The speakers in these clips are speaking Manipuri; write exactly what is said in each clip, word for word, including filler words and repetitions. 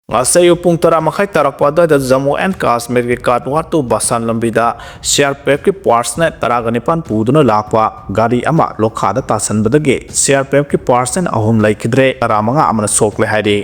ꯉꯁꯤ ꯑꯌꯨꯛ ꯄꯨꯡ ꯇꯔꯥ ꯃꯈꯥꯏ ꯇꯥꯔꯛꯄ ꯑꯗꯨꯋꯥꯏꯗ ꯖꯝꯃꯨ ꯑꯦꯟ ꯀꯥꯁꯃꯤꯔꯒꯤ ꯀꯥꯠꯋꯥ ꯇꯨ ꯕꯁꯥꯟ ꯂꯝꯕꯤꯗ ꯁꯤ ꯑꯥꯔ ꯄꯤ ꯑꯦꯐꯀꯤ ꯄꯥꯔꯁꯅꯦꯜ ꯇꯔꯥꯒ ꯅꯤꯄꯥꯟ ꯄꯨꯗꯨꯅ ꯂꯥꯛꯄ ꯒꯥꯔꯤ ꯑꯃ ꯂꯣꯈꯥꯗ ꯇꯥꯁꯟꯕꯗꯒꯤ ꯁꯤ ꯑꯥꯔ ꯄꯤ ꯑꯦꯐꯀꯤ ꯄꯥꯔꯁꯅꯦꯜ ꯑꯍꯨꯝ ꯂꯩꯈꯤꯗ꯭ꯔꯦ, ꯇꯔꯥꯃꯉꯥ ꯑꯃꯅ ꯁꯣꯛꯂꯦ ꯍꯥꯏꯔꯤ꯫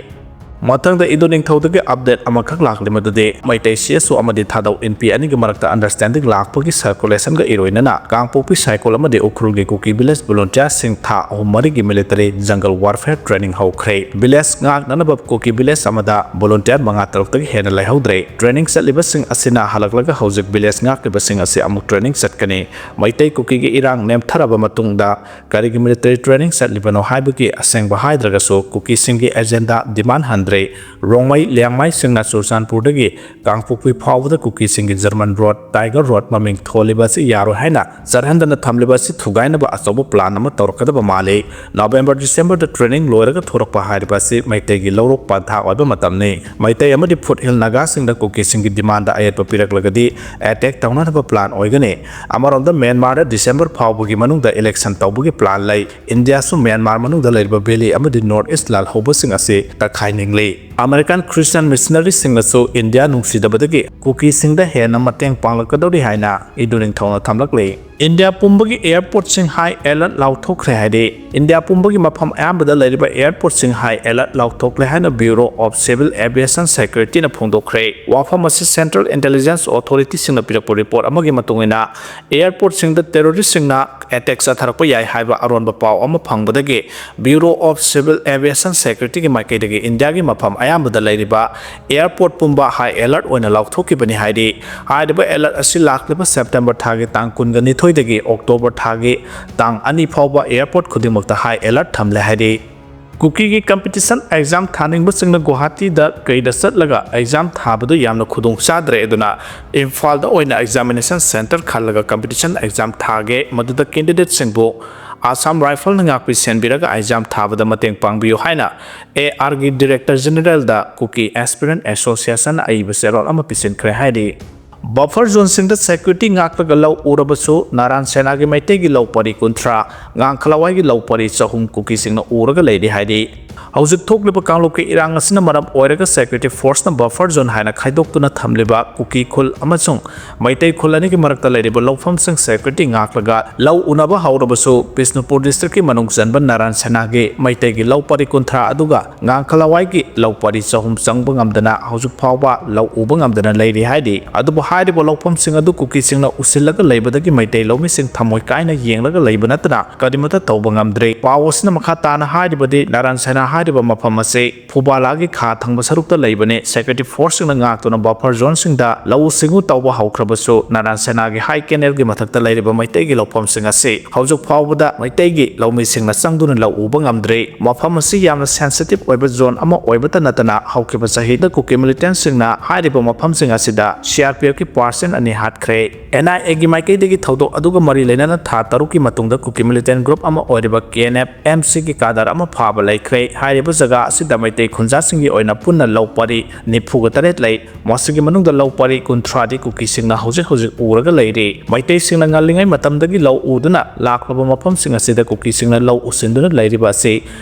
ꯃꯊꯪꯗ ꯏꯗꯣ ꯅꯤꯡꯊꯧꯗꯒꯤ ꯑꯞꯗꯦꯠ ꯑꯃꯈꯛ ꯂꯥꯛꯂꯤ, ꯃꯗꯨꯗꯤ ꯃꯩꯇꯩ ꯁꯤ ꯑꯦꯁ ꯑꯣ ꯑꯃꯗꯤ ꯊꯥꯗꯧ ꯏꯟꯄꯤ ꯑꯅꯤꯒꯤ ꯃꯔꯛꯇ ꯑꯟꯗꯔꯁꯇꯦꯟꯗꯤꯡ ꯂꯥꯛꯄꯒꯤ ꯁꯔꯀꯨꯂꯦꯁꯟꯒ ꯏꯔꯣꯏꯅꯅ ꯀꯥꯡꯄꯣꯛꯄꯤ ꯁꯥꯏꯀꯣꯜ ꯑꯃꯗꯤ ꯎꯈ꯭ꯔꯨꯜꯒꯤ ꯀꯨꯀꯤ ꯚꯤꯂꯦꯖ ꯚꯣꯂꯨꯟꯇꯤꯌꯥꯔꯁꯤꯡ ꯊꯥ ꯑꯍꯨꯝ ꯃꯔꯤꯒꯤ ꯃꯤꯂꯤꯇꯔꯤ ꯖꯪꯒꯜ ꯋꯥꯔꯐꯦꯌꯔ ꯇ꯭ꯔꯦꯅꯤꯡ ꯍꯧꯈ꯭ꯔꯦ꯫ ꯚꯤꯂꯦꯖ ꯉꯥꯛꯅꯅꯕ ꯀꯨꯀꯤ ꯚꯤꯂꯦꯖ ꯑꯃꯗ ꯚꯣꯂꯨꯟꯇꯤꯌꯥꯔ ꯃꯉꯥ ꯇꯔꯨꯛꯇꯒꯤ ꯍꯦꯟꯅ ꯂꯩꯍꯧꯗ꯭ꯔꯦ꯫ ꯇ꯭ꯔꯦꯅꯤꯡ ꯆꯠꯂꯤꯕꯁꯤꯡ ꯑꯁꯤꯅ ꯍꯜꯂꯛꯂꯒ ꯍꯧꯖꯤꯛ ꯚꯤꯂꯦꯖ ꯉꯥꯛꯂꯤꯕꯁꯤꯡ ꯑꯁꯤ ꯑꯃꯨꯛ ꯇ꯭ꯔꯦꯅꯤꯡ ꯆꯠꯀꯅꯤ꯫ ꯃꯩꯇꯩ ꯀꯨꯀꯤꯒꯤ ꯏꯔꯥꯡ ꯅꯦꯝꯊꯔꯕ ꯃꯇꯨꯡꯗ ꯀꯔꯤꯒꯤ ꯃꯤꯂꯤꯇꯔꯤ ꯇ꯭ꯔꯦꯅꯤꯡ ꯆꯠꯂꯤꯕꯅꯣ ꯍꯥꯏꯕꯒꯤ ꯑꯁꯦꯡꯕ ꯍꯥꯏꯗ꯭ꯔꯒꯁꯨ ꯀꯨꯀꯤꯁꯤꯡꯒꯤ ꯑꯦꯖꯦꯟꯗꯥ ꯗꯤꯃꯥꯟ ꯍꯟꯗ꯭ꯔꯦ꯫ ꯔꯣꯡꯃꯩ ꯂꯤꯌꯥꯡꯃꯩꯁꯤꯡꯅ ꯆꯨꯔꯆꯥꯟꯄꯨꯔꯗꯒꯤ ꯀꯥꯡꯄꯣꯛꯄꯤ ꯐꯥꯎꯕꯗ ꯀꯨꯀꯤꯁꯤꯡꯒꯤ ꯖꯔꯃꯟ ꯔꯣꯗ, ꯇꯥꯏꯒꯔ ꯔꯣꯗ ꯃꯃꯤꯡ ꯊꯣꯜꯂꯤꯕ ꯑꯁꯤ ꯌꯥꯔꯣꯏ ꯍꯥꯏꯅ ꯆꯠꯍꯟꯗꯅ ꯊꯝꯂꯤꯕ ꯑꯁꯤ ꯊꯨꯒꯥꯏꯅꯕ ꯑꯆꯧꯕ ꯄ꯭ꯂꯥꯟ ꯑꯃ ꯇꯧꯔꯛꯀꯗꯕ ꯃꯥꯜꯂꯤ꯫ ꯅꯕꯦꯝꯕꯔ ꯗꯤꯁꯦꯝꯕꯔꯗ ꯇ꯭ꯔꯦꯅꯤꯡ ꯂꯣꯏꯔꯒ ꯊꯣꯔꯛꯄ ꯍꯥꯏꯔꯤꯕ ꯑꯁꯤ ꯃꯩꯇꯩꯒꯤ ꯂꯧꯔꯣꯛ ꯄꯟꯊꯥ ꯑꯣꯏꯕ ꯃꯇꯝꯅꯤ꯫ ꯃꯩꯇꯩ ꯑꯃꯗꯤ ꯐꯨꯠꯍꯤꯜ ꯅꯥꯒꯥꯁꯤꯡꯅ ꯀꯨꯀꯤꯁꯤꯡꯒꯤ ꯗꯤꯃꯥꯟꯗ ꯑꯌꯦꯠꯄ ꯄꯤꯔꯛꯂꯒꯗꯤ ꯑꯦꯇꯦꯛ ꯇꯧꯅꯅꯕ ꯄ꯭ꯂꯥꯟ ꯑꯣꯏꯒꯅꯤ꯫ ꯑꯃꯔꯣꯝꯗ ꯃ꯭ꯌꯥꯟꯃꯥꯔꯗ ꯗꯤꯁꯦꯝꯕꯔ ꯐꯥꯎꯕꯒꯤ ꯃꯅꯨꯡꯗ ꯏꯂꯦꯛꯁꯟ ꯇꯧꯕꯒꯤ ꯄ꯭ꯂꯥꯟ ꯂꯩ꯫ ꯏꯟꯗꯤꯌꯥꯁꯨ ꯃ꯭ꯌꯥꯟꯃꯥꯔ ꯃꯅꯨꯡꯗ ꯂꯩꯔꯤꯕ ꯚꯦꯂꯤ ꯑꯃꯗꯤ ꯅꯣꯔꯠ ꯏꯁ ꯂꯥꯜꯍꯧꯕꯁꯤꯡ ꯑꯁꯤ ꯇꯛꯈꯥꯏꯅꯤꯡꯂꯤ꯫ ꯑꯃꯦꯔꯤꯀꯥꯟ ꯈ꯭ꯔꯤꯁꯇꯤꯌꯥꯟ ꯃꯤꯁꯅꯔꯤꯁꯤꯡꯅꯁꯨ ꯏꯟꯗꯤꯌꯥ ꯅꯨꯡꯁꯤꯗꯕꯗꯒꯤ ꯀꯨꯀꯤꯁꯤꯡꯗ ꯍꯦꯟꯅ ꯃꯇꯦꯡ ꯄꯥꯡꯂꯛꯀꯗꯧꯔꯤ ꯍꯥꯏꯅ ꯏꯗꯨ ꯅꯤꯡꯊꯧꯅ ꯊꯝꯂꯛꯂꯤ꯫ ꯏꯟꯗꯤꯌꯥ ꯄꯨꯝꯕꯒꯤ ꯑꯦꯌꯔꯄꯣꯔꯠꯁꯤꯡ ꯍꯥꯏ ꯑꯦꯂꯔꯠ ꯂꯥꯎꯊꯣꯛꯈ꯭ꯔꯦ ꯍꯥꯏꯔꯤ꯫ ꯏꯟꯗꯤꯌꯥ ꯄꯨꯝꯕꯒꯤ ꯃꯐꯝ ꯑꯌꯥꯝꯕꯗ ꯂꯩꯔꯤꯕ ꯑꯦꯌꯔꯄꯣꯔꯠꯁꯤꯡ ꯍꯥꯏ ꯑꯦꯂꯔꯠ ꯂꯥꯎꯊꯣꯛꯂꯦ ꯍꯥꯏꯅ Bureau of Civil Aviation Securityꯅ ꯐꯣꯡꯗꯣꯛꯈ꯭ꯔꯦ꯫ ꯋꯥꯐꯝ ꯑꯁꯤ ꯁꯦꯟꯇ꯭ꯔꯦꯜ ꯏꯟꯇꯦꯂꯤꯖꯦꯟꯁ ꯑꯣꯊꯣꯔꯤꯇꯤꯁꯤꯡꯅ ꯄꯤꯔꯛꯄ ꯔꯤꯄꯣꯔꯠ ꯑꯃꯒꯤ ꯃꯇꯨꯡ ꯏꯟꯅ, ꯑꯦꯌꯔꯄꯣꯔꯠꯁꯤꯡꯗ ꯇꯦꯔꯣꯔꯤꯁꯁꯤꯡꯅ ꯑꯦꯇꯦꯛ ꯆꯠꯊꯔꯛꯄ ꯌꯥꯏ ꯍꯥꯏꯕ ꯑꯔꯣꯟꯕ ꯄꯥꯎ ꯑꯃ ꯐꯪꯕꯗꯒꯤ Bureau of Civil Aviation Securityꯒꯤ ꯃꯥꯏꯀꯩꯗꯒꯤ ꯏꯟꯗꯤꯌꯥꯒꯤ ꯃꯐꯝ ꯑꯌꯥꯝꯕꯗ ꯂꯩꯔꯤꯕ ꯑꯦꯌꯔꯄꯣꯔꯠ ꯄꯨꯝꯕ ꯍꯥꯏ ꯑꯦꯂꯔꯠ ꯑꯣꯏꯅ ꯂꯥꯎꯊꯣꯛꯈꯤꯕꯅꯤ ꯍꯥꯏꯔꯤ꯫ ꯍꯥꯏꯔꯤꯕ ꯑꯦꯂꯔꯠ ꯑꯁꯤ ꯂꯥꯛꯂꯤꯕ ꯁꯦꯞꯇꯦꯝꯕꯔ ꯊꯥꯒꯤ ꯇꯥꯡ ꯀꯨꯟꯒ ꯅꯤꯊꯣꯏꯗꯒꯤ ꯑꯣꯛꯇꯣꯕꯔ ꯊꯥꯒꯤ ꯇꯥꯡ ꯑꯅꯤ ꯐꯥꯎꯕ ꯑꯦꯌꯔꯄꯣꯔꯠ ꯈꯨꯗꯤꯡꯃꯛꯇ ꯍꯥꯏ ꯑꯦꯂꯔꯠ ꯊꯝꯂꯦ ꯍꯥꯏꯔꯤ꯫ ꯀꯨꯀꯤꯒꯤ ꯀꯝꯄꯤꯇꯤꯁꯟ ꯑꯦꯛꯖꯥꯝ ꯊꯥꯅꯤꯡꯕꯁꯤꯡꯅ ꯒꯨꯋꯥꯍꯥꯇꯤꯗ ꯀꯩꯗ ꯆꯠꯂꯒ ꯑꯦꯛꯖꯥꯝ ꯊꯥꯕꯗꯨ ꯌꯥꯝꯅ ꯈꯨꯗꯣꯡ ꯆꯥꯗ꯭ꯔꯦ꯫ ꯑꯗꯨꯅ ꯏꯝꯐꯥꯜꯗ ꯑꯣꯏꯅ ꯑꯦꯛꯖꯥꯃꯤꯅꯦꯁꯟ ꯁꯦꯟꯇꯔ ꯈꯜꯂꯒ ꯀꯝꯄꯤꯇꯤꯁꯟ ꯑꯦꯛꯖꯥꯝ ꯊꯥꯒꯦ꯫ ꯃꯗꯨꯗ ꯀꯦꯟꯗꯤꯗꯦꯠꯁꯤꯡꯕꯨ ꯑꯁꯥꯝ ꯔꯥꯏꯐꯜꯅ ꯉꯥꯛꯄꯤ ꯁꯦꯟꯕꯤꯔꯒ ꯑꯦꯛꯖꯥꯝ ꯊꯥꯕꯗ ꯃꯇꯦꯡ ꯄꯥꯡꯕꯤꯌꯨ ꯍꯥꯏꯅ ꯑꯦ ꯑꯥꯔꯒꯤ ꯗꯤꯔꯦꯛꯇꯔ ꯖꯦꯅꯦꯔꯦꯜꯗ ꯀꯨꯀꯤ ꯑꯦꯁꯄꯤꯔꯦꯟ ꯑꯦꯁꯣꯁꯤꯌꯦꯁꯟꯅ ꯑꯏꯕ ꯆꯦꯔꯣꯜ ꯑꯃ ꯄꯤꯁꯤꯟꯈ꯭ꯔꯦ ꯍꯥꯏꯔꯤ꯫ ꯕꯐꯔ ꯖꯣꯟꯁꯤꯡꯗ ꯁꯦꯀ꯭ꯌꯨꯔꯤꯇꯤ ꯉꯥꯛꯂꯒ ꯂꯧ ꯎꯔꯕꯁꯨ ꯅꯥꯔꯥꯟ ꯁꯦꯅꯥꯒꯤ ꯃꯩꯇꯩꯒꯤ ꯂꯧ ꯄꯔꯤ ꯀꯨꯟꯊ꯭ꯔꯥ, ꯉꯥꯡꯈꯂꯋꯥꯏꯒꯤ ꯂꯧ ꯄꯔꯤ ꯆꯍꯨꯝ ꯀꯨꯀꯤꯁꯤꯡꯅ ꯎꯔꯒ ꯂꯩꯔꯤ ꯍꯥꯏꯔꯤ꯫ ꯍꯧꯖꯤꯛ ꯊꯣꯛꯂꯤꯕ ꯀꯥꯡꯂꯨꯞꯀꯤ ꯏꯔꯥꯡ ꯑꯁꯤꯅ ꯃꯔꯝ ꯑꯣꯏꯔꯒ security forceꯅ buffer zone ꯍꯥꯏꯅ ꯈꯥꯏꯗꯣꯛꯇꯨꯅ ꯊꯝꯂꯤꯕ ꯀꯨꯀꯤ ꯈꯨꯜ ꯑꯃꯁꯨꯡ ꯃꯩꯇꯩ ꯈꯨꯜ ꯑꯅꯤꯒꯤ ꯃꯔꯛꯇ ꯂꯩꯔꯤꯕ ꯂꯧꯐꯝꯁꯤꯡ security ꯉꯥꯛꯂꯒ ꯂꯧ ꯎꯅꯕ ꯍꯧꯔꯕꯁꯨ, ꯕꯤꯁꯅꯨꯄꯨꯔ districtꯀꯤ ꯃꯅꯨꯡ ꯆꯟꯕ ꯅꯥꯔꯥꯟ ꯁꯦꯅꯥꯒꯤ ꯃꯩꯇꯩꯒꯤ ꯂꯧ ꯄꯔꯤ ꯀꯨꯟꯊ꯭ꯔꯥ ꯑꯗꯨꯒ ꯉꯥꯡꯈ ꯂꯋꯥꯏꯒꯤ ꯂꯧ ꯄꯔꯤ ꯆꯍꯨꯝ ꯆꯪꯕ ꯉꯝꯗꯅ ꯍꯧꯖꯤꯛ ꯐꯥꯎꯕ ꯂꯧ ꯎꯕ ꯉꯝꯗꯅ ꯂꯩꯔꯤ ꯍꯥꯏꯔꯤ꯫ ꯑꯗꯨꯕꯨ ꯍꯥꯏꯔꯤꯕ ꯂꯧꯐꯝꯁꯤꯡ ꯑꯗꯨ ꯀꯨꯀꯤꯁꯤꯡꯅ ꯎꯁꯤꯜꯂꯒ ꯂꯩꯕꯗꯒꯤ ꯃꯩꯇꯩ ꯂꯧꯃꯤꯁꯤꯡ ꯊꯃꯣꯏ ꯀꯥꯏꯅ ꯌꯦꯡꯂꯒ ꯂꯩꯕ ꯅꯠꯇꯅ ꯀꯔꯤꯃꯠꯇ ꯇꯧꯕ ꯉꯝꯗ꯭ꯔꯤ꯫ ꯄꯥꯎ ꯑꯁꯤꯅ ꯃꯈꯥ ꯇꯥꯅ ꯍꯥꯏꯔꯤꯕꯗꯤ, ꯅꯥꯔꯥꯟ ꯁꯦꯅꯥ ꯍꯥꯏꯔꯤꯕ ꯃꯐꯝ ꯑꯁꯤ ꯐꯨꯕꯥꯂꯥꯒꯤ ꯈꯥ ꯊꯪꯕ ꯁꯔꯨꯛꯇ ꯂꯩꯕꯅꯤ꯫ Security forceꯁꯤꯡꯅ ꯉꯥꯛꯇꯨꯅ buffer zoneꯁꯤꯡꯗ ꯂꯧꯎ ꯁꯤꯡꯎ ꯇꯧꯕ ꯍꯧꯈ꯭ꯔꯕꯁꯨ, ꯅꯥꯔꯥꯟ ꯁꯦꯅꯥꯒꯤ high canalꯒꯤ ꯃꯊꯛꯇ ꯂꯩꯔꯤꯕ ꯃꯩꯇꯩꯒꯤ ꯂꯧꯐꯝꯁꯤꯡ ꯑꯁꯤ ꯍꯧꯖꯤꯛ ꯐꯥꯎꯕꯗ ꯃꯩꯇꯩꯒꯤ ꯂꯧꯃꯤꯁꯤꯡꯅ ꯆꯪꯗꯨꯅ ꯂꯧ ꯎꯕ ꯉꯝꯗ꯭ꯔꯤ꯫ ꯃꯐꯝ ꯑꯁꯤ ꯌꯥꯝꯅ sensitive ꯑꯣꯏꯕ zone ꯑꯃ ꯑꯣꯏꯕꯇ ꯅꯠꯇꯅ, ꯍꯧꯈꯤꯕ ꯆꯍꯤꯗ ꯀꯨꯀꯤ militantꯁꯤꯡꯅ ꯍꯥꯏꯔꯤꯕ ꯃꯐꯝꯁꯤꯡ ꯑꯁꯤꯗ CRPFꯀꯤ percent ꯑꯅꯤ ꯍꯥꯠꯈ꯭ꯔꯦ꯫ NIAꯒꯤ ꯃꯥꯏꯀꯩꯗꯒꯤ ꯊꯧꯗꯣꯛ ꯑꯗꯨꯒ ꯃꯔꯤ ꯂꯩꯅꯅ ꯊꯥ ꯇꯔꯨꯛꯀꯤ ꯃꯇꯨꯡꯗ ꯀꯨꯀꯤ militant group ꯑꯃ ꯑꯣꯏꯔꯤꯕ KNFMCꯒꯤ cadre ꯑꯃ ꯐꯥꯕ ꯂꯩꯈ꯭ꯔꯦ꯫ ꯍꯥꯏꯔꯤꯕ ꯖꯒꯥ ꯑꯁꯤꯗ ꯃꯩꯇꯩ ꯈꯨꯟꯖꯥꯁꯤꯡꯒꯤ ꯑꯣꯏꯅ ꯄꯨꯟꯅ ꯂꯧ ꯄꯔꯤ ꯅꯤꯐꯨꯒ ꯇꯔꯦꯠ ꯂꯩ꯫ ꯃꯁꯤꯒꯤ ꯃꯅꯨꯡꯗ ꯂꯧ ꯄꯔꯤ ꯀꯨꯟꯊ꯭ꯔꯥꯗꯤ ꯀꯨꯀꯤꯁꯤꯡꯅ ꯍꯧꯖꯤꯛ ꯍꯧꯖꯤꯛ ꯎꯔꯒ ꯂꯩꯔꯤ꯫ ꯃꯩꯇꯩꯁꯤꯡꯅ ꯉꯜꯂꯤꯉꯩ ꯃꯇꯝꯗꯒꯤ ꯂꯧ ꯎꯗꯨꯅ ꯂꯥꯛꯂꯕ ꯃꯐꯝꯁꯤꯡ ꯑꯁꯤꯗ ꯀꯨꯀꯤꯁꯤꯡꯅ ꯂꯧ ꯎꯁꯤꯟꯗꯨꯅ ꯂꯩꯔꯤꯕ ꯑꯁꯤ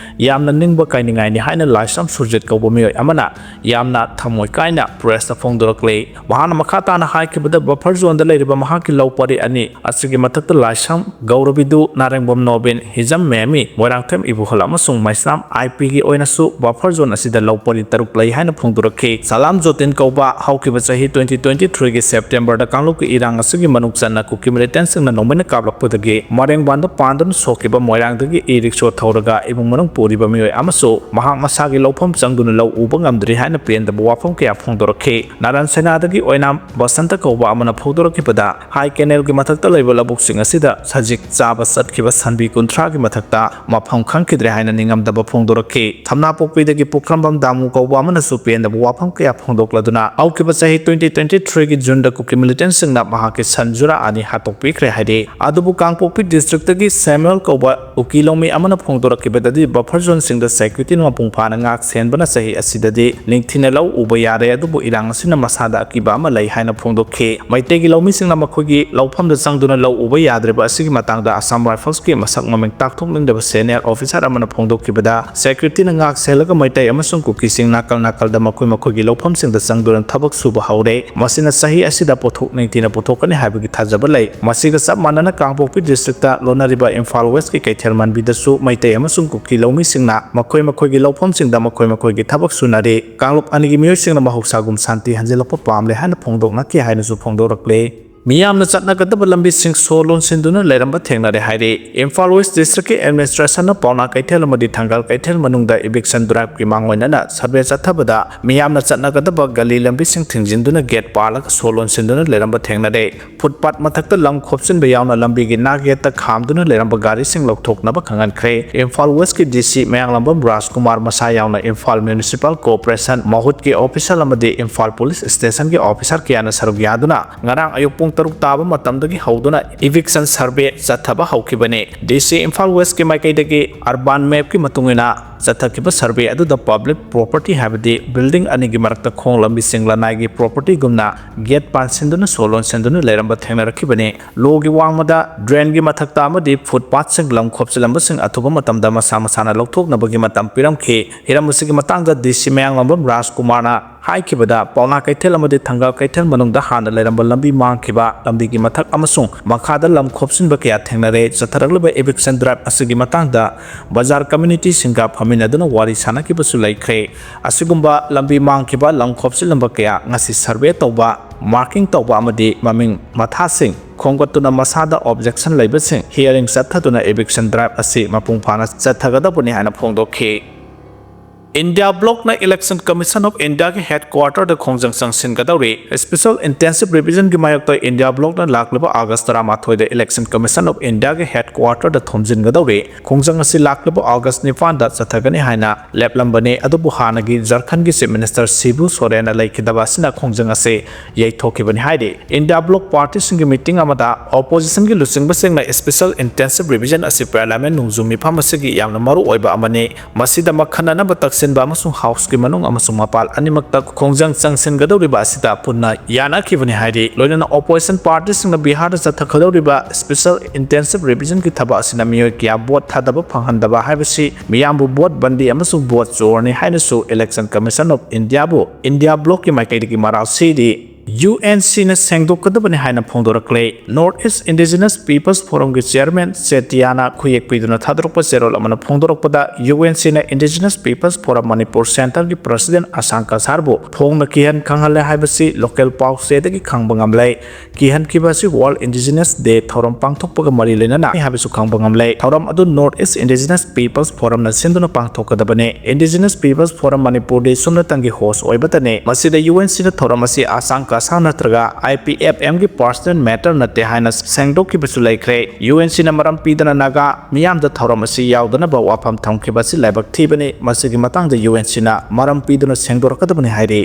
ꯌꯥꯝꯅ ꯅꯤꯡꯕ ꯀꯥꯏꯅꯤꯡꯉꯥꯏꯅꯤ ꯍꯥꯏꯅ ꯂꯥꯏꯁ꯭ꯔꯝ ꯁꯨꯔꯖꯤꯠ ꯀꯧꯕ ꯃꯤꯑꯣꯏ ꯑꯃꯅ ꯌꯥꯝꯅ ꯊꯃꯣꯏ ꯀꯥꯏꯅ pressꯇ ꯐꯣꯡꯗꯣꯔꯛꯂꯤ꯫ ꯃꯍꯥꯛꯅ ꯃꯈꯥ ꯇꯥꯅ ꯍꯥꯏꯈꯤꯕꯗ, buffer zoneꯗ ꯂꯩꯔꯤꯕ ꯃꯍꯥꯛꯀꯤ ꯂꯧ ꯄꯔꯤ ꯑꯅꯤ ꯑꯁꯤꯒꯤ ꯃꯊꯛꯇ ꯂꯥꯏꯁ꯭ꯔꯝ, ꯒꯧꯔꯕꯤꯗꯨ, ꯅꯥꯔꯦꯡꯕꯝ ꯅꯣꯕꯤꯟ, ꯍꯤꯖꯝ ꯃꯦꯃꯤ, ꯃꯣꯏꯔꯥꯡꯊꯦꯝ ꯏꯕꯨꯍꯜ ꯑꯃꯁꯨꯡ ꯃꯩꯁꯅꯥꯝ IPꯒꯤ ꯑꯣꯏꯅꯁꯨ buffer zone ꯑꯁꯤꯗ ꯂꯧ ꯄꯔꯤ ꯇꯔꯨꯛ ꯂꯩ ꯍꯥꯏꯅ ꯐꯣꯡꯗꯣꯔꯛꯈꯤ꯫ ꯁꯂꯥꯝ ꯖꯣꯇꯤꯟ ꯀꯧꯕ ꯍꯧꯈꯤꯕ ꯆꯍꯤ twenty twenty threeꯒꯤ Septemberꯗ ꯀꯥꯡꯂꯨꯞꯀꯤ ꯏꯔꯥꯡ ꯑꯁꯤꯒꯤ ꯃꯅꯨꯡ ꯆꯟꯅ ꯀꯨꯀꯤ militantꯁꯤꯡꯅ ꯅꯣꯡꯃꯩꯅ ꯀꯥꯞꯂꯛꯄꯗꯒꯤ ꯃꯔꯦꯡꯕꯥꯟꯗ ꯄꯥꯟꯗꯨꯅ ꯁꯣꯛꯈꯤꯕ ꯃꯣꯏꯔꯥꯡꯗꯒꯤ e-rickshaw ꯊꯧꯔꯒ ꯏꯃꯨꯡ ꯃꯅꯨꯡ ꯄꯨꯔꯤꯕ ꯃꯤꯑꯣꯏ ꯑꯃꯁꯨ ꯃꯍꯥꯛ ꯃꯁꯥꯒꯤ ꯂꯧꯐꯝ ꯆꯪꯗꯨꯅ ꯂꯧ ꯎꯕ ꯉꯝꯗ꯭ꯔꯤ ꯍꯥꯏꯅ ꯄꯦꯟꯗꯕ ꯋꯥꯐꯝ ꯀꯌꯥ ꯐꯣꯡꯗꯣꯔꯛꯈꯤ꯫ ꯅꯥꯔꯥꯟ ꯁꯦꯅꯥꯗꯒꯤ ꯑꯣꯏꯅꯥꯝ ꯕꯁꯟꯇ ꯀꯧꯕ ꯑꯃꯅ ꯐꯣꯡꯗꯣꯔꯛꯈꯤꯕꯗ, high canalꯒꯤ ꯃꯊꯛꯇ ꯂꯩꯕ ꯂꯧꯕꯨꯛꯁꯤꯡ ꯑꯁꯤꯗ ꯁꯖꯤꯛ ꯆꯥꯕ ꯆꯠꯈꯤꯕ ꯁꯟꯕꯤ ꯀꯨꯟꯊ꯭ꯔꯥꯒꯤ ꯃꯊꯛꯇ ꯃꯐꯝ ꯈꯪꯈꯤꯗ꯭ꯔꯦ ꯍꯥꯏꯅ ꯅꯤꯡꯉꯝꯗꯕ ꯐꯣꯡꯗꯣꯔꯛꯈꯤ꯫ ꯊꯝꯅꯥꯄꯣꯛꯄꯤꯗꯒꯤ ꯄꯨꯈ꯭ꯔꯝꯕꯝ ꯗꯥꯃꯨ ꯀꯧꯕ ꯑꯃꯅꯁꯨ ꯄꯦꯟꯗꯕ ꯋꯥꯐꯝ ꯀꯌꯥ ꯐꯣꯡꯗꯣꯛꯂꯗꯨꯅ ꯍꯧꯈꯤꯕ ꯆꯍꯤ twenty twenty threeꯒꯤ Juneꯗ ꯀꯨꯀꯤ militantꯁꯤꯡꯅ ꯃꯍꯥꯛꯀꯤ ꯁꯟ ꯖꯨꯔꯥ ꯑꯅꯤ ꯍꯥꯠꯇꯣꯛꯄꯤꯈ꯭ꯔꯦ ꯍꯥꯏꯔꯤ꯫ ꯑꯗꯨꯕꯨ ꯀꯥꯡꯄꯣꯛꯄꯤ districtꯇꯒꯤ ꯁꯦꯃꯨꯑꯦꯜ ꯀꯧꯕ ꯀꯨꯀꯤ ꯂꯧꯃꯤ ꯑꯃꯅ ꯐꯣꯡꯗꯣꯔꯛꯈꯤꯕꯗꯗꯤ, buffer zoneꯁꯤꯡꯗ securityꯅ ꯃꯄꯨꯡ ꯐꯥꯅ ꯉꯥꯛ ꯁꯦꯟꯕꯅ ꯆꯍꯤ ꯑꯁꯤꯗꯗꯤ ꯅꯤꯡꯊꯤꯅ ꯂꯧ ꯎꯕ ꯌꯥꯔꯦ, ꯑꯗꯨꯕꯨ ꯏꯔꯥꯡ ꯑꯁꯤꯅ ꯃꯁꯥꯗ ꯑꯀꯤꯕ ꯑꯃ ꯂꯩ ꯍꯥꯏꯅ ꯐꯣꯡꯗꯣꯛꯈꯤ꯫ ꯃꯩꯇꯩꯒꯤ ꯂꯧꯃꯤꯁꯤꯡꯅ ꯃꯈꯣꯏꯒꯤ ꯂꯧꯐꯝꯗ ꯆꯪꯗꯨꯅ ꯂꯧ ꯎꯕ ꯌꯥꯗ꯭ꯔꯤꯕ ꯑꯁꯤꯒꯤ ꯃꯇꯥꯡꯗ Assam Riflesꯀꯤ ꯃꯁꯛ ꯃꯃꯤꯡ ꯇꯥꯛꯊꯣꯛꯅꯤꯡꯗꯕ senior officer ꯑꯃꯅ ꯐꯣꯡꯗꯣꯛꯈꯤꯕꯗ, ꯐꯤꯐꯇꯤꯅ ꯉꯥꯛ ꯁꯦꯜꯂꯒ ꯃꯩꯇꯩ ꯑꯃꯁꯨꯡ ꯀꯨꯀꯤꯁꯤꯡ ꯅꯥꯀꯜ ꯅꯥꯀꯜꯗ ꯃꯈꯣꯏ ꯃꯈꯣꯏꯒꯤ ꯂꯧꯐꯝꯁꯤꯡꯗ ꯆꯪꯗꯨꯅ ꯊꯕꯛ ꯁꯨꯕ ꯍꯧꯔꯦ꯫ ꯃꯁꯤꯅ ꯆꯍꯤ ꯑꯁꯤꯗ ꯄꯣꯠꯊꯣꯛ ꯅꯤꯡꯊꯤꯅ ꯄꯨꯊꯣꯛꯀꯅꯤ ꯍꯥꯏꯕꯒꯤ ꯊꯥꯖꯕ ꯂꯩ꯫ ꯃꯁꯤꯒ ꯆꯞ ꯃꯥꯟꯅꯅ ꯀꯥꯡꯄꯣꯛꯄꯤ ꯗꯤꯁꯇ꯭ꯔꯤꯛꯇ ꯂꯣꯟꯅꯔꯤꯕ ꯏꯝꯐꯥꯜ ꯋꯦꯁꯀꯤ ꯀꯩꯊꯦꯜ ꯃꯟꯕꯤꯗꯁꯨ ꯃꯩꯇꯩ ꯑꯃꯁꯨꯡ ꯀꯨꯀꯤ ꯂꯧꯃꯤꯁꯤꯡꯅ ꯃꯈꯣꯏ ꯃꯈꯣꯏꯒꯤ ꯂꯧꯐꯝꯁꯤꯡꯗ ꯃꯈꯣꯏ ꯃꯈꯣꯏꯒꯤ ꯊꯕꯛ ꯁꯨꯅꯔꯤ꯫ ꯀꯥꯡꯂꯨꯞ ꯑꯅꯤꯒꯤ ꯃꯤꯑꯣꯏꯁꯤꯡꯅ ꯃꯍꯧꯁꯥꯒꯨꯝ ꯁꯥꯟꯇꯤ ꯍꯟꯖꯤꯜꯂꯛꯄ ꯄꯥꯝꯂꯦ ꯍꯥꯏꯅ ꯐꯣꯡꯗꯣꯛꯅꯈꯤ ꯍꯥꯏꯅꯁꯨ ꯐꯣꯡꯗꯣꯔꯛꯂꯦ꯫ ꯃꯤꯌꯥꯝꯅ ꯆꯠꯅꯒꯗꯕ ꯂꯝꯕꯤꯁꯤꯡ ꯁꯣ ꯂꯣꯟꯁꯤꯟꯗꯨꯅ ꯂꯩꯔꯝꯕ ꯊꯦꯡꯅꯔꯦ ꯍꯥꯏꯔꯤ꯫ ꯏꯝꯐꯥꯜ ꯋꯦꯁ ꯗꯤꯁꯇ꯭ꯔꯤꯛꯀꯤ ꯑꯦꯗꯃꯤꯅꯤꯁꯇ꯭ꯔꯦꯁꯟꯅ ꯄꯥꯎꯅꯥ ꯀꯩꯊꯦꯜ ꯑꯃꯗꯤ ꯊꯪꯒꯥꯜ ꯀꯩꯊꯦꯜ ꯃꯅꯨꯡꯗ ꯏꯚꯤꯛꯁꯟ ꯗ꯭ꯔꯥꯏꯚꯀꯤ ꯃꯥꯡꯑꯣꯏꯅꯅ ꯁꯔꯚꯦ ꯆꯠꯊꯕꯗ ꯃꯤꯌꯥꯝꯅ ꯆꯠꯅꯒꯗꯕ ꯒꯂꯤ ꯂꯝꯕꯤꯁꯤꯡ ꯊꯤꯡꯖꯤꯟꯗꯨꯅ ꯒꯦꯠ ꯄꯥꯜꯂꯒ ꯁꯣ ꯂꯣꯟꯁꯤꯟꯗꯨꯅ ꯂꯩꯔꯝꯕ ꯊꯦꯡꯅꯔꯦ꯫ ꯐꯨꯠꯄꯥꯠ ꯃꯊꯛꯇ ꯂꯝ ꯈꯣꯞꯆꯤꯟꯕ ꯌꯥꯎꯅ ꯂꯝꯕꯤꯒꯤ ꯅꯥꯛ ꯌꯦꯠꯇ ꯈꯥꯝꯗꯨꯅ ꯂꯩꯔꯝꯕ ꯒꯥꯔꯤꯁꯤꯡ ꯂꯧꯊꯣꯛꯅꯕ ꯈꯪꯍꯟꯈ꯭ꯔꯦ꯫ ꯏꯝꯐꯥꯜ ꯋꯦꯁꯀꯤ ꯗꯤ ꯁꯤ ꯃꯌꯥꯡꯂꯝꯕꯝ ꯔꯥꯖꯀꯨꯃꯥꯔ ꯃꯁꯥ ꯌꯥꯎꯅ ꯏꯝꯐꯥꯜ ꯃ꯭ꯌꯨꯅꯤꯁꯤꯄꯥꯜ ꯀꯣꯔꯄꯣꯔꯦꯁꯟ ꯃꯍꯨꯠꯀꯤ ꯑꯣꯐꯤꯁꯔ ꯑꯃꯗꯤ ꯏꯝꯐꯥꯜ ꯄꯨꯂꯤꯁ ꯁ꯭ꯇꯦꯁꯟꯒꯤ ꯑꯣꯐꯤꯁꯔ ꯀꯌꯥꯅ ꯁꯔꯨꯛ ꯌꯥꯗꯨꯅ ꯉꯔꯥꯡ ꯑꯌꯨꯛ ꯄꯨꯡ ꯇꯔꯨꯛ ꯇꯥꯕ ꯃꯇꯝꯗꯒꯤ ꯍꯧꯗꯨꯅ ꯏꯚꯤꯛꯁꯟ ꯁꯔꯚꯦ ꯆꯠꯊꯕ ꯍꯧꯈꯤꯕꯅꯤ꯫ ꯗꯤ ꯁꯤ ꯏꯝꯐꯥꯜ ꯋꯦꯁꯀꯤ ꯃꯥꯏꯀꯩꯗꯒꯤ ꯑꯔꯕꯥꯟ ꯃꯦꯞꯀꯤ ꯃꯇꯨꯡ ꯏꯟꯅ ꯆꯠꯊꯈꯤꯕ ꯁꯔꯚꯦ ꯑꯗꯨꯗ ꯄꯕ꯭ꯂꯤꯛ ꯄ꯭ꯔꯣꯄꯔꯇꯤ ꯍꯥꯏꯕꯗꯤ ꯕꯤꯜꯗꯤꯡ ꯑꯅꯤꯒꯤ ꯃꯔꯛꯇ ꯈꯣꯡ ꯂꯝꯕꯤꯁꯤꯡ ꯂꯅꯥꯏꯒꯤ ꯄ꯭ꯔꯣꯄꯔꯇꯤꯒꯨꯝꯅ ꯒꯦꯠ ꯄꯥꯟꯁꯤꯟꯗꯨꯅ ꯁꯣ ꯂꯣꯟꯁꯤꯟꯗꯨꯅ ꯂꯩꯔꯝꯕ ꯊꯦꯡꯅꯔꯛꯈꯤꯕꯅꯤ꯫ ꯂꯣꯒꯤ ꯋꯥꯡꯃꯗ ꯗ꯭ꯔꯦꯟꯒꯤ ꯃꯊꯛꯇ ꯑꯃꯗꯤ ꯐꯨꯠꯄꯥꯠꯁꯤꯡ ꯂꯝ ꯈꯣꯞꯆꯤꯜꯂꯝꯕꯁꯤꯡ ꯑꯊꯨꯕ ꯃꯇꯝꯗ ꯃꯁꯥ ꯃꯁꯥꯅ ꯂꯧꯊꯣꯛꯅꯕꯒꯤ ꯃꯇꯝ ꯄꯤꯔꯝꯈꯤ꯫ ꯍꯤꯔꯝ ꯑꯁꯤꯒꯤ ꯃꯇꯥꯡꯗ ꯗꯤ ꯁꯤ ꯃꯌꯥꯡꯂꯝꯕꯝ ꯔꯥꯖꯀꯨꯃꯥꯔꯅ ꯍꯥꯏꯈꯤꯕꯗ, ꯄꯥꯎꯅꯥ ꯀꯩꯊꯦꯜ ꯑꯃꯗꯤ ꯊꯪꯒꯥꯜ ꯀꯩꯊꯦꯜ ꯃꯅꯨꯡꯗ ꯍꯥꯟꯅ ꯂꯩꯔꯝꯕ ꯂꯝꯕꯤ ꯃꯥꯡꯈꯤꯕ, ꯂꯝꯕꯤꯒꯤ ꯃꯊꯛ ꯑꯃꯁꯨꯡ ꯃꯈꯥꯗ ꯂꯝ ꯈꯣꯞꯆꯤꯟꯕ ꯀꯌꯥ ꯊꯦꯡꯅꯔꯦ꯫ ꯆꯠꯊꯔꯛꯂꯤꯕ ꯏꯚꯤꯛꯁꯟ ꯗ꯭ꯔꯥꯏꯚ ꯑꯁꯤꯒꯤ ꯃꯇꯥꯡꯗ ꯕꯖꯥꯔ ꯀꯝꯃ꯭ꯌꯨꯅꯤꯇꯤꯁꯤꯡꯒ ꯐꯝꯃꯤꯟꯅꯗꯨꯅ ꯋꯥꯔꯤ ꯁꯥꯟꯅꯈꯤꯕꯁꯨ ꯂꯩꯈ꯭ꯔꯦ꯫ ꯑꯁꯤꯒꯨꯝꯕ ꯂꯝꯕꯤ ꯃꯥꯡꯈꯤꯕ, ꯂꯝ ꯈꯣꯞꯆꯤꯜꯂꯝꯕ ꯀꯌꯥ ꯉꯁꯤ ꯁꯔꯚꯦ ꯇꯧꯕ, ꯃꯥꯔꯀꯤꯡ ꯇꯧꯕ ꯑꯃꯗꯤ ꯃꯃꯤꯡ ꯃꯊꯥꯁꯤꯡ ꯈꯣꯝꯒꯠꯇꯨꯅ ꯃꯁꯥꯗ ꯑꯣꯕꯖꯦꯛꯁꯟ ꯂꯩꯕꯁꯤꯡ ꯍꯤꯌꯔꯤꯡ ꯆꯠꯊꯗꯨꯅ ꯏꯚꯤꯛꯁꯟ ꯗ꯭ꯔꯥꯏꯚ ꯑꯁꯤ ꯃꯄꯨꯡ ꯐꯥꯅ ꯆꯠꯊꯒꯗꯕꯅꯤ ꯍꯥꯏꯅ ꯐꯣꯡꯗꯣꯛꯈꯤ꯫ ꯏꯟꯗꯤꯌꯥ ꯕ꯭ꯂꯣꯛꯅ Election Commission of Indiaꯒꯤ headquarterꯗ ꯈꯣꯡꯖꯪ ꯆꯪꯁꯤꯟꯒꯗꯧꯔꯤ꯫ Special Intensive Revisionꯒꯤ ꯃꯥꯌꯣꯛꯇ ꯏꯟꯗꯤꯌꯥ ꯕ꯭ꯂꯣꯛꯅ ꯂꯥꯛꯂꯤꯕ ꯑꯥꯒꯁ ꯇꯔꯥꯃꯥꯊꯣꯏꯗ Election Commission of Indiaꯒꯤ headquarterꯗ ꯊꯣꯝꯖꯤꯟꯒꯗꯧꯔꯤ꯫ ꯈꯣꯡꯖꯪ ꯑꯁꯤ ꯂꯥꯛꯂꯤꯕ ꯑꯥꯒꯁ ꯅꯤꯄꯥꯟꯗ ꯆꯠꯊꯒꯅꯤ ꯍꯥꯏꯅ ꯂꯦꯞꯂꯝꯕꯅꯤ, ꯑꯗꯨꯕꯨ ꯍꯥꯟꯅꯒꯤ ꯖꯔꯈꯟꯒꯤ Chief Minister ꯁꯤꯕꯨ ꯁꯣꯔꯦꯟꯅ ꯂꯩꯈꯤꯗꯕ ꯑꯁꯤꯅ ꯈꯣꯡꯖꯪ ꯑꯁꯤ ꯌꯩꯊꯣꯛꯈꯤꯕꯅꯤ ꯍꯥꯏꯔꯤ꯫ ꯏꯟꯗꯤꯌꯥ ꯕ꯭ꯂꯣꯛ ꯄꯥꯔꯇꯤꯁꯤꯡꯒꯤ ꯃꯤꯇꯤꯡ ꯑꯃꯗ ꯑꯣꯄꯣꯖꯤꯁꯟꯒꯤ ꯂꯨꯆꯤꯡꯕꯁꯤꯡꯅ Special Intensive Revision ꯑꯁꯤ ꯄꯥꯔꯂꯤꯌꯥꯃꯦꯟ ꯅꯣꯡꯖꯨ ꯃꯤꯐꯝ ꯑꯁꯤꯒꯤ ꯌꯥꯝꯅ ꯃꯔꯨ ꯑꯣꯏꯕ ꯑꯃꯅꯤ, ꯃꯁꯤꯗ ꯃꯈꯟꯅꯅꯕ ꯇꯛꯁꯦꯡ ꯁꯤꯟꯕ ꯑꯃꯁꯨꯡ ꯍꯥꯎꯁꯀꯤ ꯃꯅꯨꯡ ꯑꯃꯁꯨꯡ ꯃꯄꯥꯟ ꯑꯅꯤꯃꯛꯇ ꯈꯣꯡꯖꯪ ꯆꯪꯁꯤꯟꯒꯗꯧꯔꯤꯕ ꯑꯁꯤꯗ ꯄꯨꯟꯅ ꯌꯥꯅꯈꯤꯕꯅꯤ ꯍꯥꯏꯔꯤ꯫ ꯂꯣꯏꯅꯅ ꯑꯣꯄꯣꯖꯤꯁꯟ ꯄꯥꯔꯇꯤꯁꯤꯡꯅ ꯕꯤꯍꯥꯔꯗ ꯆꯠꯊꯒꯗꯧꯔꯤꯕ ꯁ꯭ꯄꯦꯁꯦꯜ ꯏꯟꯇꯦꯟꯁꯤꯚ ꯔꯤꯚꯤꯖꯟꯒꯤ ꯊꯕꯛ ꯑꯁꯤꯅ ꯃꯤꯑꯣꯏ ꯀꯌꯥ ꯚꯣꯠ ꯊꯥꯗꯕ ꯐꯪꯍꯟꯗꯕ ꯍꯥꯏꯕꯁꯤ ꯃꯤꯌꯥꯝꯕꯨ ꯚꯣꯠ ꯕꯟꯗꯤ ꯑꯃꯁꯨꯡ ꯚꯣꯠ ꯆꯣꯔꯅꯤ ꯍꯥꯏꯅꯁꯨ ꯏꯂꯦꯛꯁꯟ ꯀꯃꯤꯁꯟ ꯑꯣꯐ ꯏꯟꯗꯤꯌꯥꯕꯨ ꯏꯟꯗꯤꯌꯥ ꯕ꯭ꯂꯣꯛꯀꯤ ꯃꯥꯏꯀꯩꯗꯒꯤ ꯃꯔꯥꯜ ꯁꯤꯔꯤ꯫ ꯌꯨ ꯑꯦꯟ ꯁꯤꯅ ꯁꯦꯡꯗꯣꯛꯀꯗꯕꯅꯤ ꯍꯥꯏꯅ ꯐꯣꯡꯗꯣꯔꯛꯂꯦ꯫ ꯅꯣꯔꯠ ꯏꯁ ꯏꯟꯗꯤꯖꯤꯅꯁ ꯄꯤꯄꯜꯁ ꯐꯣꯔꯝꯒꯤ ꯆꯤꯌꯔꯃꯦꯟ ꯆꯦꯇꯤꯌꯥꯅ ꯈꯨꯌꯦꯛ ꯄꯤꯗꯨꯅ ꯊꯥꯗꯣꯔꯛꯄ ꯆꯦꯔꯣꯜ ꯑꯃꯅ ꯐꯣꯡꯗꯣꯔꯛꯄꯗ, ꯌꯨ ꯑꯦꯟ ꯁꯤꯅ ꯏꯟꯗꯤꯖꯤꯅꯁ ꯄꯤꯄꯜꯁ ꯐꯣꯔꯝ ꯃꯅꯤꯄꯨꯔ ꯁꯦꯟꯇꯔꯒꯤ ꯄ꯭ꯔꯁꯤꯗꯦꯟ ꯑꯁꯥꯡ ꯀꯁꯥꯔꯕꯨ ꯐꯣꯡꯅ ꯀꯤꯍꯟ ꯈꯪꯍꯜꯂꯦ ꯍꯥꯏꯕꯁꯤ ꯂꯣꯀꯦꯜ ꯄꯥꯎꯆꯦꯗꯒꯤ ꯈꯪꯕ ꯉꯝꯂꯦ꯫ ꯀꯤꯍꯟꯈꯤꯕ ꯑꯁꯤ ꯋꯥꯔꯜꯗ ꯏꯟꯗꯤꯖꯤꯅꯁ ꯗꯦ ꯊꯧꯔꯝ ꯄꯥꯡꯊꯣꯛꯄꯒ ꯃꯔꯤ ꯂꯩꯅꯅ ꯍꯥꯏꯕꯁꯨ ꯈꯪꯕ ꯉꯝꯂꯦ꯫ ꯊꯧꯔꯝ ꯑꯗꯨ ꯅꯣꯔꯠ ꯏꯁ ꯏꯟꯗꯤꯖꯤꯅꯁ ꯄꯤꯄꯜꯁ ꯐꯣꯔꯝꯅ ꯁꯤꯟꯗꯨꯅ ꯄꯥꯡꯊꯣꯛꯀꯗꯕꯅꯤ꯫ ꯏꯟꯗꯤꯖꯤꯅꯁ ꯄꯤꯄꯜꯁ ꯐꯣꯔꯝ ꯃꯅꯤꯄꯨꯔꯗꯤ ꯁꯨꯞꯅꯇꯪꯒꯤ ꯍꯣꯁ ꯑꯣꯏꯕꯇꯅꯤ꯫ ꯃꯁꯤꯗ ꯌꯨ ꯑꯦꯟ ꯁꯤꯅ ꯊꯧꯔꯝ ꯑꯁꯤ ꯑꯁꯥꯡ ꯀꯁꯥꯔ ꯅꯠꯇ꯭ꯔꯒ ꯑꯥꯏ ꯄꯤ ꯑꯦꯐ ꯑꯦꯝꯒꯤ ꯄꯥꯔꯁꯅꯦꯜ ꯃꯦꯇꯔ ꯅꯠꯇꯦ ꯍꯥꯏꯅ ꯁꯦꯡꯗꯣꯛꯈꯤꯕꯁꯨ ꯂꯩꯈ꯭ꯔꯦ꯫ ꯌꯨ ꯑꯦꯟ ꯁꯤꯅ ꯃꯔꯝ ꯄꯤꯗꯅ ꯅꯥꯒꯥ ꯃꯤꯌꯥꯝꯗ ꯊꯧꯔꯝ ꯑꯁꯤ ꯌꯥꯎꯗꯅꯕ ꯋꯥꯐꯝ ꯊꯝꯈꯤꯕ ꯑꯁꯤ ꯂꯥꯏꯕꯛ ꯊꯤꯕꯅꯤ꯫ ꯃꯁꯤꯒꯤ ꯃꯇꯥꯡꯗ ꯌꯨ ꯑꯦꯟ ꯁꯤꯅ ꯃꯔꯝ ꯄꯤꯗꯨꯅ ꯁꯦꯡꯗꯣꯔꯛꯀꯗꯕꯅꯤ ꯍꯥꯏꯔꯤ꯫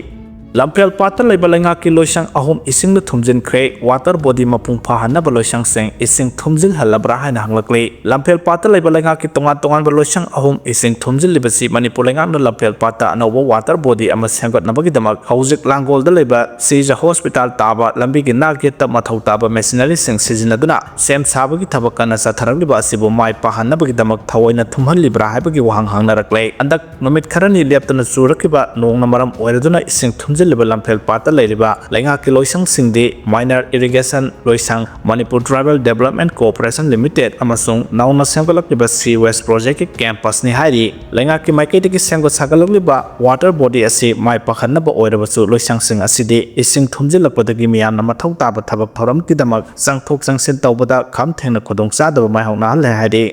ꯂꯝꯐꯦꯜ ꯄꯥꯠꯇ ꯂꯩꯕ ꯂꯩꯉꯥꯛꯀꯤ ꯂꯣꯏꯁꯪ ꯑꯍꯨꯝ ꯏꯁꯤꯡꯅ ꯊꯨꯝꯖꯤꯟꯈ꯭ꯔꯦ꯫ ꯋꯥꯇꯔ ꯕꯣꯗꯤ ꯃꯄꯨꯡ ꯐꯥꯍꯟꯅꯕ ꯂꯣꯏꯁꯪꯁꯤꯡ ꯏꯁꯤꯡ ꯊꯨꯝꯖꯤꯜꯍꯜꯂꯕ꯭ꯔꯥ ꯍꯥꯏꯅ ꯍꯪꯂꯛꯂꯤ꯫ ꯂꯝꯐꯦꯜ ꯄꯥꯠꯇ ꯂꯩꯕ ꯂꯩꯉꯥꯛꯀꯤ ꯇꯣꯉꯥꯟ ꯇꯣꯉꯥꯟꯕ ꯂꯣꯏꯁꯪ ꯑꯍꯨꯝ ꯏꯁꯤꯡ ꯊꯨꯝꯖꯤꯜꯂꯤꯕꯁꯤ ꯃꯅꯤꯄꯨꯔ ꯂꯩꯉꯥꯛꯅ ꯂꯝꯐꯦꯜ ꯄꯥꯠꯇ ꯑꯅꯧꯕ ꯋꯥꯇꯔ ꯕꯣꯗꯤ ꯑꯃ ꯁꯦꯝꯒꯠꯅꯕꯒꯤꯗꯃꯛ ꯍꯧꯖꯤꯛ ꯂꯥꯡꯒꯣꯜꯗ ꯂꯩꯕ ꯁꯤꯖ ꯍꯣꯁꯄꯤꯇꯥꯜ ꯇꯥꯕ ꯂꯝꯕꯤꯒꯤ ꯅꯥꯛ ꯌꯦꯠꯇ ꯃꯊꯧ ꯇꯥꯕ ꯃꯦꯁꯤꯅꯔꯤꯁꯤꯡ ꯁꯤꯖꯤꯟꯅꯗꯨꯅ ꯁꯦꯝ ꯁꯥꯕꯒꯤ ꯊꯕꯛ ꯀꯟꯅ ꯆꯠꯊꯔꯛꯂꯤꯕ ꯑꯁꯤꯕꯨ ꯃꯥꯏ ꯄꯥꯛꯍꯟꯅꯕꯒꯤꯗꯃꯛ ꯊꯑꯣꯏꯅ ꯊꯨꯝꯍꯜꯂꯤꯕ꯭ꯔꯥ ꯍꯥꯏꯕꯒꯤ ꯋꯥꯍꯪ ꯍꯪꯅꯔꯛꯂꯦ꯫ ꯍꯟꯗꯛ ꯅꯨꯃꯤꯠ ꯈꯔꯅꯤ ꯂꯦꯞꯇꯅ ꯆꯨꯔꯛꯈꯤꯕ ꯅꯣꯡꯅ ꯃꯔꯝ ꯑꯣꯏꯔꯗꯨꯅ ꯏꯁꯤꯡ ꯊꯨꯝꯖꯤꯜꯂꯤꯕ ꯂꯝꯐꯦꯜ ꯄꯥꯠꯇ ꯂꯩꯔꯤꯕ ꯂꯩꯉꯥꯛꯀꯤ ꯂꯣꯏꯁꯪꯁꯤꯡꯗꯤ ꯃꯥꯏꯅꯔ ꯏꯔꯤꯒꯦꯁꯟ ꯂꯣꯏꯁꯪ, Manipur tribal development cooperation limited ꯑꯃꯁꯨꯡ ꯅꯧꯅ ꯁꯦꯝꯒꯠꯂꯛꯂꯤꯕ ꯁꯤ ꯋꯦꯁ ꯄ꯭ꯔꯣꯖꯦꯛꯀꯤ ꯀꯦꯝꯄꯁꯅꯤ ꯍꯥꯏꯔꯤ꯫ ꯂꯩꯉꯥꯛꯀꯤ ꯃꯥꯏꯀꯩꯗꯒꯤ ꯁꯦꯝꯒꯠ ꯁꯥꯒꯠꯂꯛꯂꯤꯕ ꯋꯥꯇꯔ ꯕꯣꯗꯤ ꯑꯁꯤ ꯃꯥꯏ ꯄꯥꯛꯍꯟꯅꯕ ꯑꯣꯏꯔꯕꯁꯨ ꯂꯣꯏꯁꯪꯁꯤꯡ ꯑꯁꯤꯗꯤ ꯏꯁꯤꯡ ꯊꯨꯝꯖꯤꯜꯂꯛꯄꯗꯒꯤ ꯃꯤꯌꯥꯝꯅ ꯃꯊꯧ ꯇꯥꯕ ꯊꯕꯛ ꯊꯧꯔꯝꯒꯤꯗꯃꯛ ꯆꯪꯊꯣꯛ ꯆꯪꯁꯤꯟ ꯇꯧꯕꯗ ꯈꯝ ꯊꯦꯡꯅ ꯈꯨꯗꯣꯡꯆꯥꯗꯕ ꯃꯥꯌꯣꯛꯅꯍꯜꯂꯦ ꯍꯥꯏꯔꯤ꯫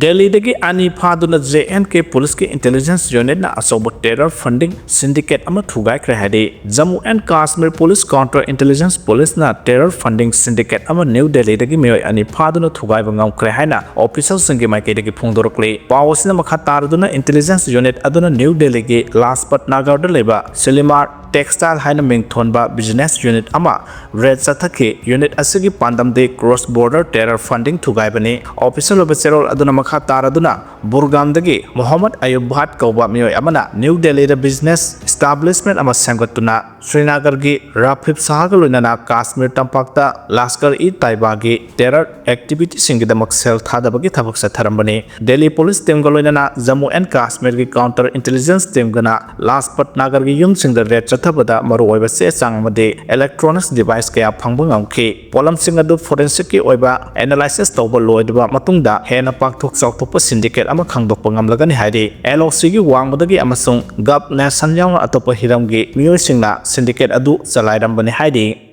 ꯗꯦꯜꯂꯤꯗꯒꯤ ꯑꯅꯤ ꯐꯥꯗꯨꯅ ꯖꯦ ꯑꯦꯟ ꯀꯦ ꯄꯨꯂꯤꯁꯀꯤ ꯏꯟꯇꯦꯂꯤꯖꯦꯟꯁ ꯌꯨꯅꯤꯠꯅ ꯑꯆꯧꯕ ꯇꯦꯔꯔ ꯐꯟꯗꯤꯡ ꯁꯤꯟꯗꯤꯀꯦꯠ ꯑꯃ ꯊꯨꯒꯥꯏꯈ꯭ꯔꯦ ꯍꯥꯏꯔꯤ꯫ Jammu and Kashmir police counter intelligence ꯄꯨꯂꯤꯁꯅ ꯇꯦꯔꯔ ꯐꯟꯗꯤꯡ ꯁꯤꯟꯗꯤꯀꯦꯠ ꯑꯃ ꯅ꯭ꯌꯨ ꯗꯦꯜꯂꯤꯗꯒꯤ ꯃꯤꯑꯣꯏ ꯑꯅꯤ ꯐꯥꯗꯨꯅ ꯊꯨꯒꯥꯏꯕ ꯉꯝꯈ꯭ꯔꯦ ꯍꯥꯏꯅ ꯑꯣꯐꯤꯁꯤꯌꯦꯜꯁꯤꯡꯒꯤ ꯃꯥꯏꯀꯩꯗꯒꯤ ꯐꯣꯡꯗꯣꯔꯛꯂꯤ꯫ ꯄꯥꯎ ꯑꯁꯤꯅ ꯃꯈꯥ ꯇꯥꯔꯗꯨꯅ, ꯏꯟꯇꯦꯂꯤꯖꯦꯟꯁ ꯌꯨꯅꯤꯠ ꯑꯗꯨꯅ ꯅ꯭ꯌꯨ ꯗꯦꯜꯂꯤꯒꯤ ꯂꯥꯖꯄꯠ ꯅꯒꯔꯗ ꯂꯩꯕ ꯁꯤꯂꯤꯃꯥꯔ ꯇꯦꯛꯁꯇꯥꯏꯜ ꯍꯥꯏꯅ ꯃꯤꯡ ꯊꯣꯟꯕ ꯕꯤꯖꯤꯅꯦꯁ ꯌꯨꯅꯤꯠ ꯑꯃ ꯔꯦꯗ ꯆꯠꯊꯈꯤ꯫ ꯌꯨꯅꯤꯠ ꯑꯁꯤꯒꯤ ꯄꯥꯟꯗꯝꯗꯤ cross border terror funding ꯊꯨꯒꯥꯏꯕꯅꯤ꯫ Official ꯑꯣꯏꯕ ꯆꯦꯔꯣꯜ ꯑꯗꯨꯅ ꯃꯈꯥ ꯇꯥꯔꯗꯨꯅ ꯕꯨꯔꯒꯥꯝꯗꯒꯤ ꯃꯣꯍꯝꯃꯗ ꯑꯌꯨꯕ ꯚꯥꯠ ꯀꯧꯕ ꯃꯤꯑꯣꯏ ꯑꯃꯅ ꯅ꯭ꯌꯨ ꯗꯦꯜꯂꯤꯗ business establishment ꯑꯃ ꯁꯦꯝꯒꯠꯇꯨꯅ ꯁ꯭ꯔꯤꯅꯒꯔꯒꯤ ꯔꯥꯐꯤꯕ ꯁꯍꯥꯒ ꯂꯣꯏꯅꯅ ꯀꯥꯁꯃꯤꯔ ꯇꯝꯄꯥꯛꯇ ꯂꯥꯁꯀꯔ ꯏ ꯇꯥꯏꯕꯥꯒꯤ terror activityꯁꯤꯡꯒꯤꯗꯃꯛ ꯁꯦꯜ ꯊꯥꯗꯕꯒꯤ ꯊꯕꯛ ꯆꯠꯊꯔꯝꯕꯅꯤ꯫ ꯗꯦꯜꯂꯤ ꯄꯨꯂꯤꯁ teamꯒ ꯂꯣꯏꯅꯅ Jammu and ꯀꯥꯁꯃꯤꯔꯒꯤ counter intelligence teamꯒꯅ ꯂꯥꯖꯄꯠ ꯅꯥꯒꯔꯒꯤ ꯌꯨꯝꯁꯤꯡꯗ raid ꯆꯠꯊꯕꯗ ꯃꯔꯨꯑꯣꯏꯕ ꯆꯦ ꯆꯥꯡ ꯑꯃꯗꯤ electronics device ꯀꯌꯥ ꯐꯪꯕ ꯉꯝꯈꯤ꯫ ꯄꯣꯠꯂꯝꯁꯤꯡ ꯑꯗꯨ forensicꯀꯤ ꯑꯣꯏꯕ analysisꯇꯧꯕ ꯂꯣꯏꯗꯕ ꯃꯇꯨꯡꯗ ꯍꯦꯟꯅ ꯄꯥꯛꯊꯣꯛ ꯆꯥꯎꯊꯣꯛꯄ syndicate ꯑꯃ ꯈꯪꯗꯣꯛꯄ ꯉꯝꯂꯒꯅꯤ ꯍꯥꯏꯔꯤ꯫ LOCꯒꯤ ꯋꯥꯡꯃꯗꯒꯤ ꯑꯃꯁꯨꯡ Gulf nation ꯌꯥꯎꯅ ꯑꯇꯣꯞꯄ ꯍꯤꯔꯝꯒꯤ ꯃꯤꯑꯣꯏꯁꯤꯡꯅ syndicate ꯑꯗꯨ ꯆꯂꯥꯏꯔꯝꯕꯅꯤ ꯍꯥꯏꯔꯤ꯫